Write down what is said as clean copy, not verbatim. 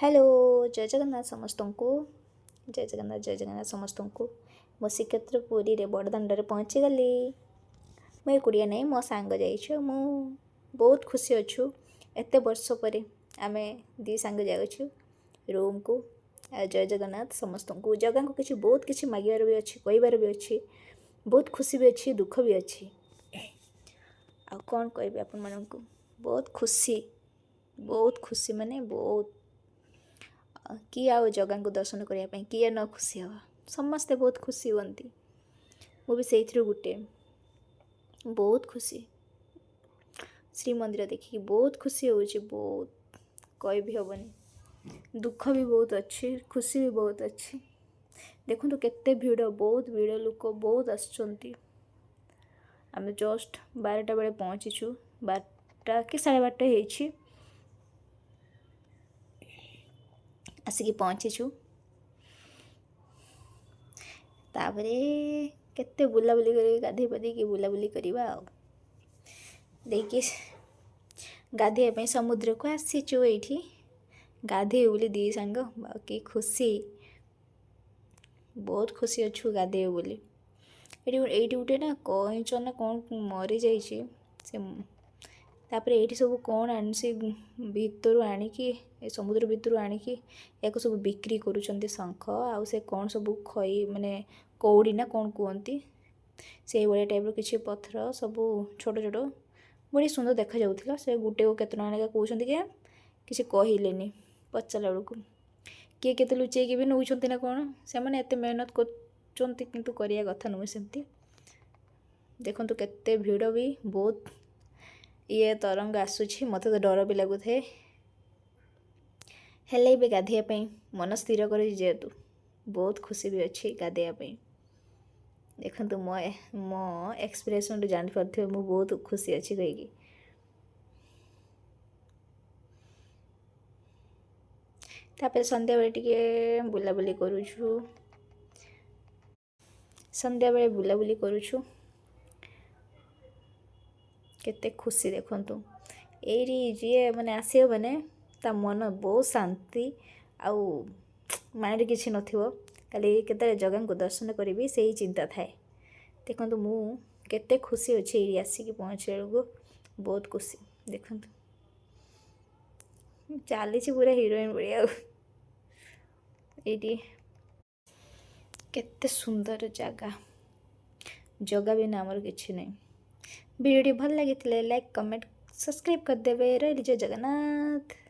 Hello, ଜୟ ଜଗନ୍ନାଥ ସମସ୍ତଙ୍କୁ। ଜୟ ଜଗନ୍ନାଥ, ଜୟ ଜଗନ୍ନାଥ ସମସ୍ତଙ୍କୁ। ମୁଁ ଶ୍ରୀକ୍ଷେତ୍ର ପୁରୀରେ ବଡ଼ଦାଣ୍ଡରେ ପହଞ୍ଚିଗଲି। ମୁଁ ଏକୁଟିଆ ନାହିଁ, ମୋ ସାଙ୍ଗ ଯାଇଛୁ। ମୁଁ ବହୁତ ଖୁସି ଅଛୁ। ଏତେ ବର୍ଷ ପରେ ଆମେ ଦୁଇ ସାଙ୍ଗ ଯାଉଛୁ ରୁମ୍କୁ। ଆଉ ଜୟ ଜଗନ୍ନାଥ ସମସ୍ତଙ୍କୁ। ଜଗାଙ୍କୁ କିଛି ବହୁତ କିଛି ମାଗିବାର ବି ଅଛି, କହିବାର ବି ଅଛି। ବହୁତ ଖୁସି ବି ଅଛି, ଦୁଃଖ ବି ଅଛି। ଆଉ କ'ଣ କହିବି ଆପଣମାନଙ୍କୁ? ବହୁତ ଖୁସି, ବହୁତ ଖୁସି, ମାନେ ବହୁତ। କିଏ ଆଉ ଜଗାଙ୍କୁ ଦର୍ଶନ କରିବା ପାଇଁ କିଏ ନ ଖୁସି ହେବ? ସମସ୍ତେ ବହୁତ ଖୁସି ହୁଅନ୍ତି। ମୁଁ ବି ସେଇଥିରୁ ଗୋଟେ। ବହୁତ ଖୁସି। ଶ୍ରୀମନ୍ଦିର ଦେଖିକି ବହୁତ ଖୁସି ହେଉଛି, ବହୁତ କହିବି ହେବନି। ଦୁଃଖ ବି ବହୁତ ଅଛି, ଖୁସି ବି ବହୁତ ଅଛି। ଦେଖନ୍ତୁ କେତେ ଭିଡ଼, ବହୁତ ଭିଡ଼, ଲୋକ ବହୁତ ଆସୁଛନ୍ତି। ଆମେ ଜଷ୍ଟ 12ଟା ବେଳେ ପହଞ୍ଚିଛୁ, 12ଟା କି 12:30 ହେଇଛି ଆସିକି ପହଞ୍ଚିଛୁ। ତାପରେ କେତେ ବୁଲାବୁଲି କରି ଗାଧେଇ ପାଧେଇକି ବୁଲାବୁଲି କରିବା। ଆଉ ଦେଇକି ଗାଧେଇବା ପାଇଁ ସମୁଦ୍ରକୁ ଆସିଛୁ। ଏଇଠି ଗାଧେଇବୁ ବୋଲି ଦୁଇ ସାଙ୍ଗ। ବାକି ଖୁସି, ବହୁତ ଖୁସି ଅଛୁ ଗାଧେଇବୁ ବୋଲି। ଏଇଠି ଗୋଟେ ନା କଇଁଚ ନା କ'ଣ ମରିଯାଇଛି ସେ। ତାପରେ ଏଇଠି ସବୁ କ'ଣ ଆଣି ସେ ଭିତରୁ ଆଣିକି, ଏ ସମୁଦ୍ର ଭିତରୁ ଆଣିକି ଏହାକୁ ସବୁ ବିକ୍ରି କରୁଛନ୍ତି। ଶଙ୍ଖ ଆଉ ସେ କ'ଣ ସବୁ ଖଇ, ମାନେ କଉଡ଼ି ନା କ'ଣ କୁହନ୍ତି, ସେଇଭଳିଆ ଟାଇପ୍ର କିଛି ପଥର ସବୁ ଛୋଟ ଛୋଟ, ବଢ଼ିଆ ସୁନ୍ଦର ଦେଖାଯାଉଥିଲା। ସେ ଗୋଟେକୁ କେତେ ଟଙ୍କା ଲେଖା କହୁଛନ୍ତି କି କିଛି କହିଲେନି। ପଚାରିଲା ବେଳକୁ କିଏ କେତେ ଲୁଚେଇକି ବି ନେଉଛନ୍ତି ନା କ'ଣ। ସେମାନେ ଏତେ ମେହନତ କରୁଛନ୍ତି, କିନ୍ତୁ କରିବା କଥା ନୁହେଁ ସେମିତି। ଦେଖନ୍ତୁ କେତେ ଭିଡ଼ ବି, ବହୁତ ଇଏ ତରଙ୍ଗ ଆସୁଛି। ମୋତେ ତ ଡର ବି ଲାଗୁଥାଏ, ହେଲେ ଏବେ ଗାଧୋଇବା ପାଇଁ ମନ ସ୍ଥିର କରିଛି ଯେହେତୁ ବହୁତ ଖୁସି ବି ଅଛି ଗାଧୋଇବା ପାଇଁ। ଦେଖନ୍ତୁ, ମୋ ଏକ୍ସପ୍ରେସନ୍ରୁ ଜାଣିପାରୁଥିବେ ମୁଁ ବହୁତ ଖୁସି ଅଛି କହିକି। ତାପରେ ସନ୍ଧ୍ୟାବେଳେ ଟିକେ ବୁଲାବୁଲି କରୁଛୁ। ସନ୍ଧ୍ୟାବେଳେ ବୁଲାବୁଲି କରୁଛୁ। କେତେ ଖୁସି ଦେଖନ୍ତୁ। ଏଇଠି ଯିଏ ମାନେ ଆସିବ, ମାନେ ତା ମନ ବହୁତ ଶାନ୍ତି, ଆଉ ମାଇଣ୍ଡରେ କିଛି ନଥିବ। ଖାଲି କେତେବେଳେ ଜଗାଙ୍କୁ ଦର୍ଶନ କରିବି, ସେଇ ଚିନ୍ତା ଥାଏ। ଦେଖନ୍ତୁ, ମୁଁ କେତେ ଖୁସି ଅଛି। ଏଇଠି ଆସିକି ପହଞ୍ଚିଲା ବେଳକୁ ବହୁତ ଖୁସି। ଦେଖନ୍ତୁ, ଚାଲିଛି ପୁରା ହିରୋଇନ୍ ଭଳିଆ। ଆଉ ଏଇଠି କେତେ ସୁନ୍ଦର ଜାଗା। ଜଗା ବିନା ଆମର କିଛି ନାହିଁ। ଭିଡ଼ିଓଟି ଭଲ ଲାଗିଥିଲେ ଲାଇକ୍, କମେଣ୍ଟ, ସବସ୍କ୍ରାଇବ୍ କରିଦେବେ। ରହିଲି, ଜୟ ଜଗନ୍ନାଥ।